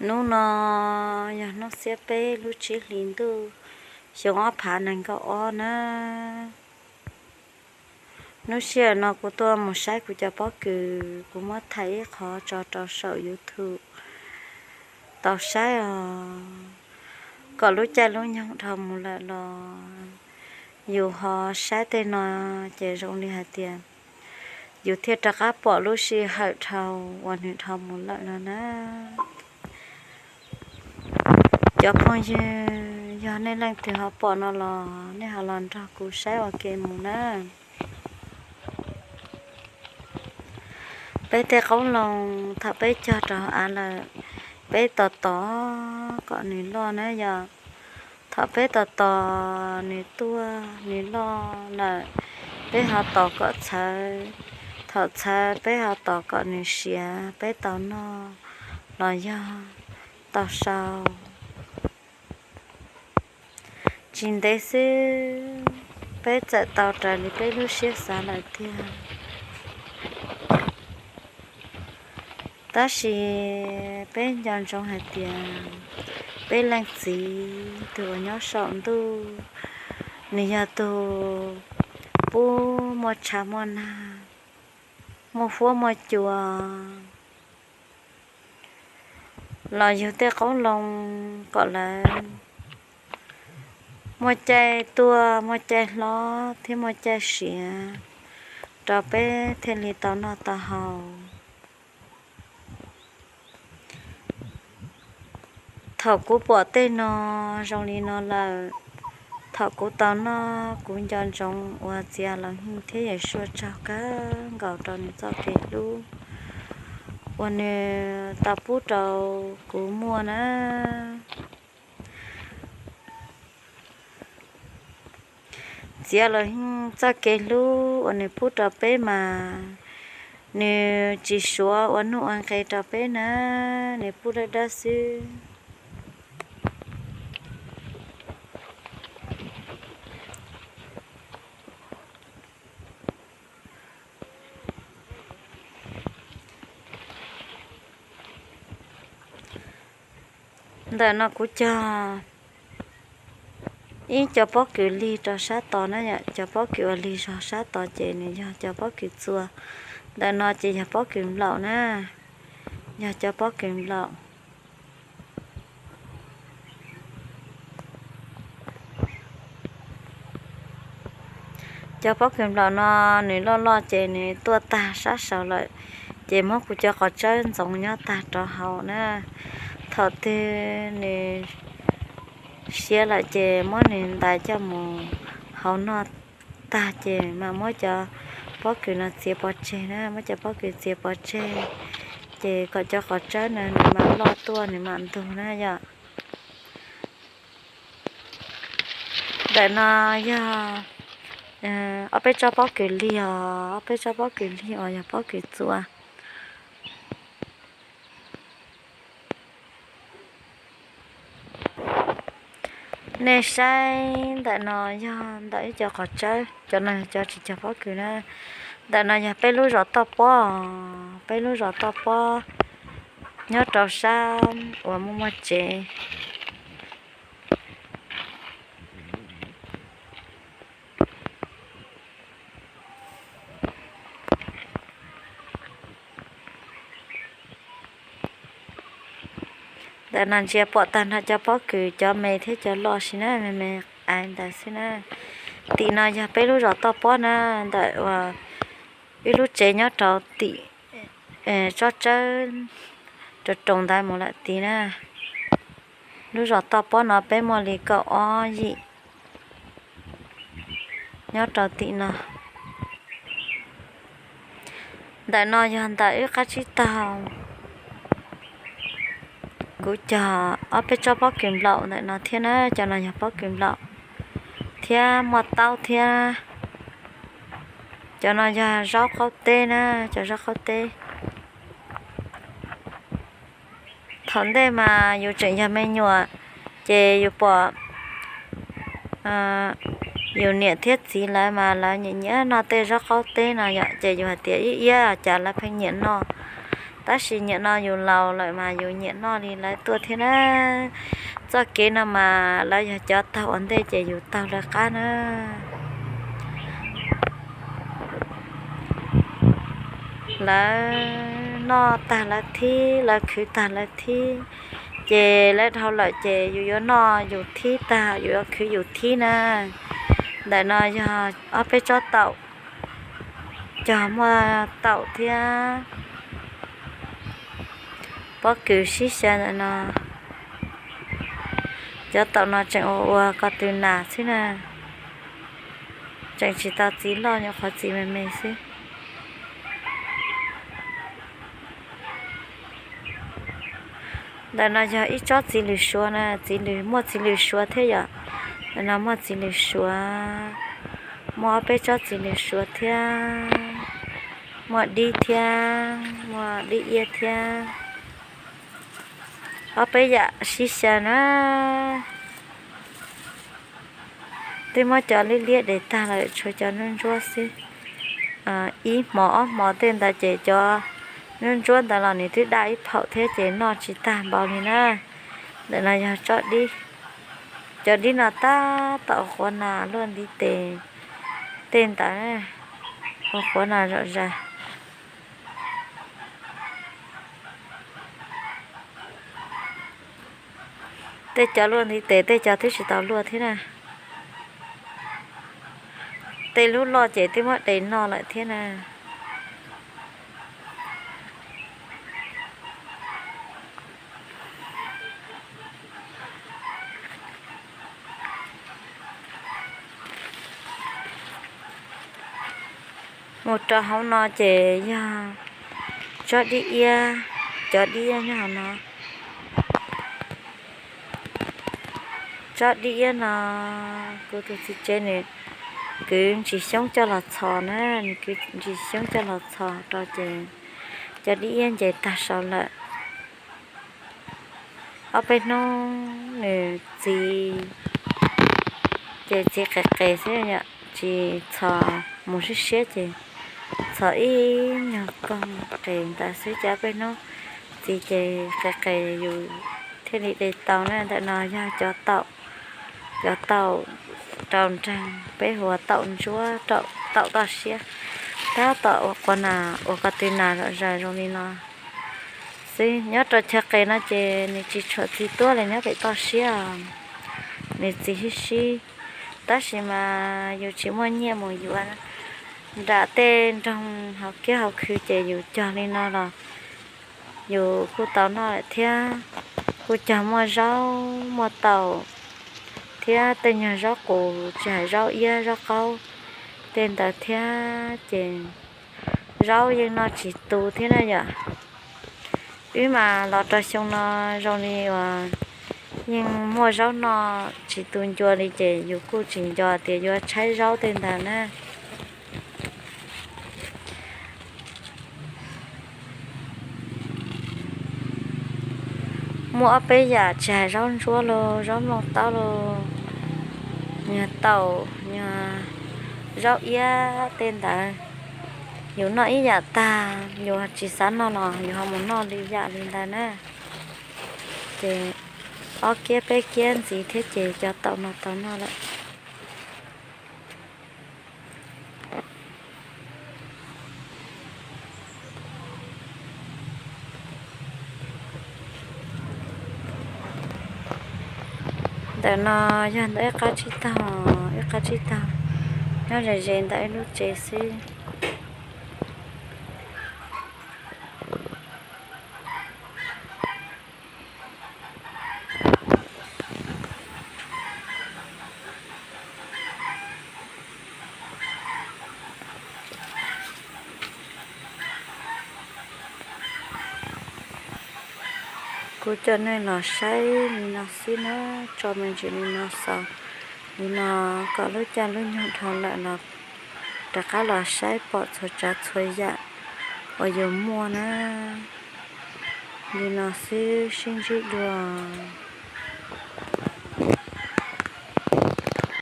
Hnub no yog hnub xiab peb lub tsib hlis ntuj xyoo ob phav nees nkaum ob na. Hnub sij hawm no kuv tuaj mus saib kuv cov pob kws, kuv muab thaij ib qho tso rau saum YouTube tau saib os. Kom lub caij lub nyoog dhau mus lawm los yus ho saib tej no ces zoo li hais tias yus thiaj rov qab pom lub sij hawm dhau uas nws dhau mus lawm no na. Cov phooj ywg, yog nej leej twg ho pom no los nej ho los nrog kuv saib ua ke mus na. Peb tej qoob loo thaum peb cog rau av lawm, peb tos tos kom nws loj na yom. Thaum peb tos tos nws tuaj nws loj lawm, peb ho tos kom txhawv. Thaum txhawv peb ho tos kom nws siav peb tau noj los yog tau sau. Tsis ntev xwb peb txawm tau raws li peb lub siab xav lawm tiag. Tab sis peb nco ntsoov hais tias peb leej txiv tus uas nyob saum ntuj, nws yog tus pub muaj tshav muaj nag, muaj huab muaj cua, los yug tej qoob loo kom lawv muaj caij tuaj muaj caij hlob thiab muaj caij siav rau peb thiaj li tau noj tau haus. Thaum kuv pom tej no zoo li no lawm, thaum kuv tau noj kuv nco ntsoov ua Txiv Yaj Laus Hwj thiab Yawm Suaj tsaug kawg nkaus rau nws txoj kev hlub uas nws tau pub rau kuv muaj na. Txiv Yaj Laus Hwj txoj kev hlub uas nws pub rau peb mas nws tsis suav ua nuj ua nqe rau peb na, nws pub dawb dawb xwb. Ntawm no kuv cog ib co pob kws lig rau sab tod na yom, cov pob kws uas lig zog sab tod ces nws yog cov pob kws txua. Ntawm no ces yog pob kws nplaum na, yog cov pob kws nplaum. Cov pob kws nplaum no nws loj loj ces nws tuaj tag sab saud lawm, ces muab kuv cov qhov tsawb ntxoov nyob tag rau hauv na. Thaum twg nws siav lawm ces muab nws ntais coj mus hau noj tag ces mam muab cov pob kws no txiav pov tseg na, muab cov pob kws txiav pov tseg, ces kom cov qhov tsawb no nws mam loj tuaj nws mam ntug na yom. Ntawm no yog ob peb tsob pob kws lig os, ob peb tsob pob kws lig uas yog pob kws txua. Nej saib ntawm no yog ntawm ib co qhov tsawb, cov no yog cov tsis cog pob kws na. Ntawm no yog peb lub zos toj pob, peb lub zos toj pob nyob rau sab uas muaj muaj tsev. Ntawm no ntsia pom tag nrho cov pob kws, cov me thiab cov loj xwb na, me me ais ntawd xwb na. Tim no yog peb lub zos toj pob na, ntawm uas ib lub tsev nyob rau tim tsob tsawb rau roos ntawd mus lawm tid na. Lub zos toj pob no peb muaj li kaum ob yim nyob rau tim no. Ntawm no yog ntawm wb qab tsib taug. Kuv cog ob peb tsob pob kws nplaum ntawm no thiab na, cov no yog pob kws nplaum thiab muaj taub thiab. Cov no yog zaub qaub teb na, cov zaub qaub teb. Thaum ntej mas yus tseem yog me nyuam, ces yus pom yus niam thiab txiv lawv mas lawv nyiam nyiam noj tej zaub qaub teb no yom, ces yus hais tias ib iab cas lawv pheej nyiam noj. Tab sis nim no yus laus lawm mas yus nyiam noj li lawv tuaj thiab na. Txoj kev no mas lawv yog cov taug ua ntej ces yus taug lawv qab na. Lawv noj tag lawv thib, lawv khwv tag lawv thib, ces lawv dhau lawm ces yus yuav noj yus thib tag yus yuav khwv yus thib na. Ntawm no yog ob peb tsob taum, cog muaj taum thiab pob kws sib xyaw ntawm no. Cov taum no tseem ua ua ko tw nas xwb na, tseem tsis tau txiv loj, nyuam qhuav txiv me me xwb. Ntawm no yog ib tsob txiv lws suav na, txiv lws, muaj txiv lws suav thiab yom. Ntawm no muaj txiv lws suav, muaj ob peb tsob txiv lws suav thiab, muaj dib thiab, muaj dib iab thiab, ob peb yam sib xyaw na. Twb muab cov liab liab de tag lawm, tshuav cov ntsuab ntsuab xwb. Ib hmo ob hmo tej ntawd ces cov ntsuab ntsuab ntawd los nws twb daj ib phaum thiab ces noj tsis tag npaum li na. Ntawm no yog cov dib no tab tom quav nas luaj ntiv tes tej ntawd, ua quav nas zom zaws. Tej cov luaj ntiv tes, tej cov twb tsis tau luaj thiab na. Tej lub loj ces twb muab de noj lawm thiab na. Mus rau hauv no ces yog tsob dib iab, cov dib iab nyob hauv no. Tsob dib iab no kuv tus txiv tsev nws kwv ntsis xyoob coj los txhos na, nws kwv ntsis xyoob coj los txhos rau ces cov dib iab nce tag saud lawm. Ob peb hnub nws txiv ces txiv qes qes xwb, tsis txhos mus siab siab ces txhos ib nyuag koog qes ntawd xwb, ces ob peb hnub txiv ces qes qes yus thiaj li de tau na. Ntawm no yog cov taum, cov taum rau nreeg, peb hu ua taum ntsuab, taum toj siab, tab tom ua quav nas ua ko tw nas zom zaws zoo li no xwb. Nyob rau chaw qes no ces nws tsis tshua txi tuab li nyob pem toj siab, nws txi sib sib. Tab sis mas yus tsis muaj nyiaj mus yuav nram tej nroog hauv kiab hauv khw ces yus cog li no los yus kuj tau noj lawm thiab. Kuj cog muaj zaub muaj taum thiab tej nyuag zaub qus, tsis hais zaub iab zaub qaub tej ntawd thiab ces zaub yeej noj tsis tu thiab na yom. Wb mas los rau xyoo no zoo li uas yeej muaj zaub noj tsis tu ncua li ces yus kuj tsis nco tias yuav tshaib zaub tej ntawd na. Muaj ob peb yam tsis hais zaub ntsuab los zaub nplooj taub los nyuag taum, nyuag zaub iab tej ntawd, yus noj ib yam tag, yus tsis xav noj los yus ho mus noj li yam li ntawd na. Ces ob kiab peb kiab ntxiv thiab ces cov taum no tau noj lawm. Ntawm no yog ntawm ib qab tsib taug, ib qab tsib taug nyob ze ze ntawm ib lub tsev xwb. Kuv coj nej los saib li no xwb na, tso me ntsis li no xaus li no, kom lub caij lub nyoog dhau lawm los rov qab los saib pom txhua tsav txhua yam uas yus muaj na. Li no xwb, sib ntsib dua.